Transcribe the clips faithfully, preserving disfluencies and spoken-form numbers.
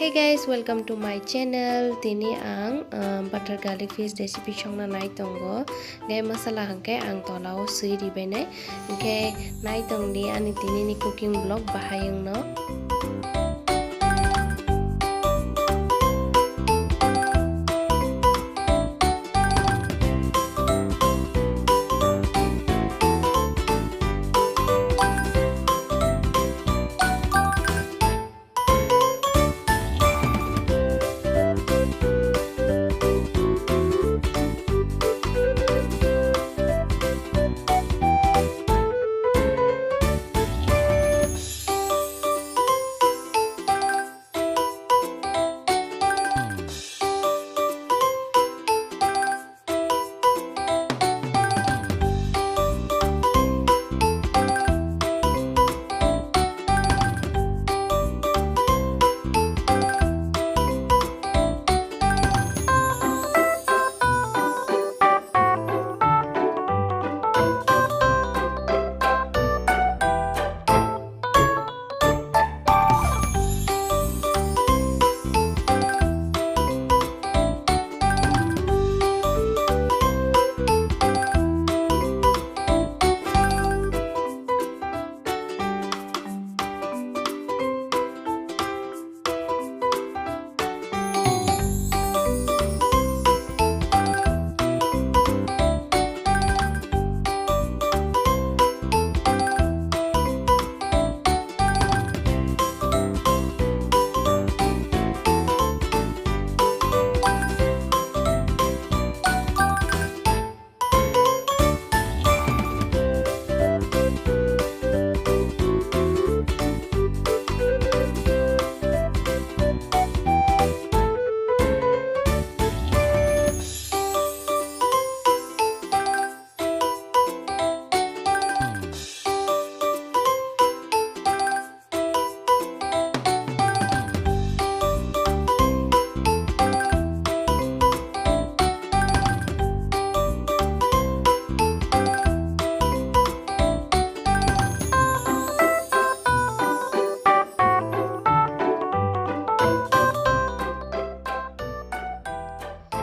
Hey guys, welcome to my channel. Tini ang, uh, butter garlic fish recipe songna nai tongo. Gai masala hangke ang tolao swi ribainai. Hingke nai tongdi ani tinini cooking vlog bahai wngno.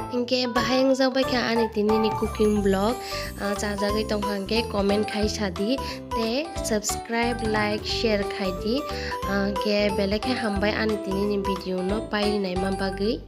Hinkhe bahai wngjak bai kha ani tinini cooking vlog, ah, chajagwi tongkha hinkhe comment khai sadi tei subscribe, like, share khaidi, ah, hinkhe belai khe hambai ani tinini video no painaima bagwi.